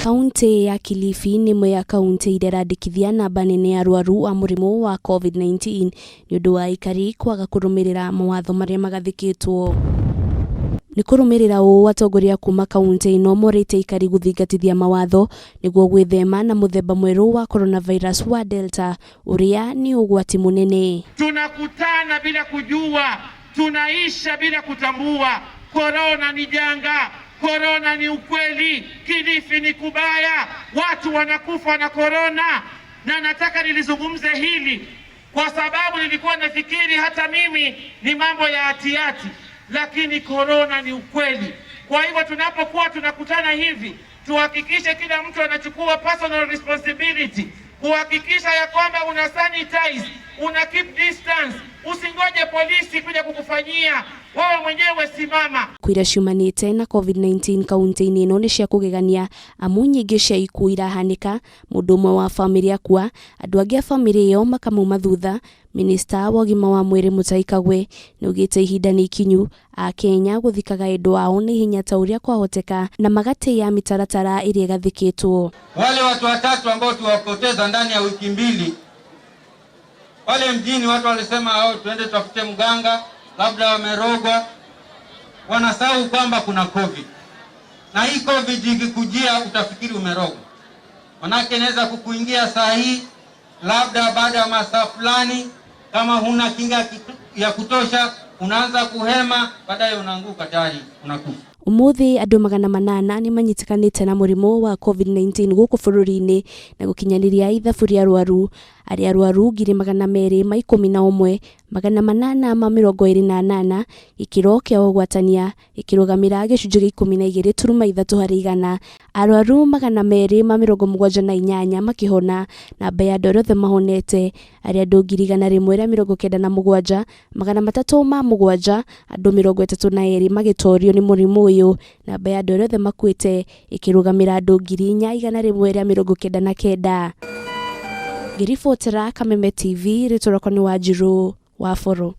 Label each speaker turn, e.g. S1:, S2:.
S1: Kaunti ya Kilifi nĩ ĩmwe ya kaunti iria ĩrandĩkithia namba nene ya arwaru a mũrimũ wa COVID-19 nĩ ũndũ wa aikari kwaga kũrũmĩrĩra mawatho marĩa magathĩkĩtwo. Nĩ kũrũmĩrĩra ũũ atongoria kuma kaunti ĩno morĩtie aikari gũthingatithia mawatho nĩguo gwĩthema na mũthemba mwerũ wa coronavirus wa Delta ũrĩa nĩ ũgwati mũnene.
S2: Tunakutana bila kujua, tunaisha bila kutambua. Korona ni janga, korona ni ukweli. Kilifi ni kubaya, watu wanakufa na korona, na nataka nilizungumze hili kwa sababu nilikuwa nafikiri hata mimi ni mambo ya hatihati, lakini korona ni ukweli. Kwa hivyo tunapokuwa tunakutana hivi, tuhakikishe kila mtu anachukua personal responsibility kuhakikisha ya kwamba una sanitize, una keep distance. Usingoje polisi kuja kukufanyia, wewe mwenyewe simama.
S1: Ikuũ ciumanĩte na COVID-19 kaunti-inĩ ĩno nĩ cia kũgegania amu nyingĩ cia ikuũ irahanĩka mũndũ ũmwe wa bamĩrĩ akua andũ angĩ a bamĩrĩ ĩyo makamauma thutha. Minista wa ũgima wa mwĩrĩ Mutahi Kagwe nĩaugĩte ihinda nĩ ikinyu Akenya gũthikaga endwa ao na ihenya ta ũrĩa kwahoteka na magatĩĩa mĩtaratara ĩrĩa ĩgathĩkĩtwo.
S3: Wale watu watatu ambao tuwapoteza ndani ya wiki mbili pale mjini, watu walisema, oh, tuende tutafute mganga, labda wamerogwa. Wanasahau kwamba kuna COVID, na hii COVID ikikujia utafikiri umerogwa, manake inaweza kukuingia saa hii, labda baada ya masaa fulani, kama huna kinga ya kutosha, unaanza kuhema, baadaye unaanguka tayari unakufa.
S1: Umuthi andũ 800 nĩ manyitĩkanĩte na mũrimũ wa COVID-19 gũkũ bũrũri-inĩ na gũkinyanĩria ithabu rĩa arwaru arĩa arwaru 211,828, gĩkĩro kĩa ũgwatania gĩkĩrũgamĩra gĩcunjĩ gĩa 12.3 harĩ igana. Arwaru 278 makĩhona, namba ya andũ arĩa othe mahonete arĩ andũ 197,307, andũ 32 magĩtorio nĩ mũrimũ ũyũ. Namba ya andũ arĩa othe makuĩte ĩkĩrũgamĩra andũ 4,199. Ngĩribotera Kameme TV, rĩtwa rĩakwa nĩ Wanjirũ wa Boro.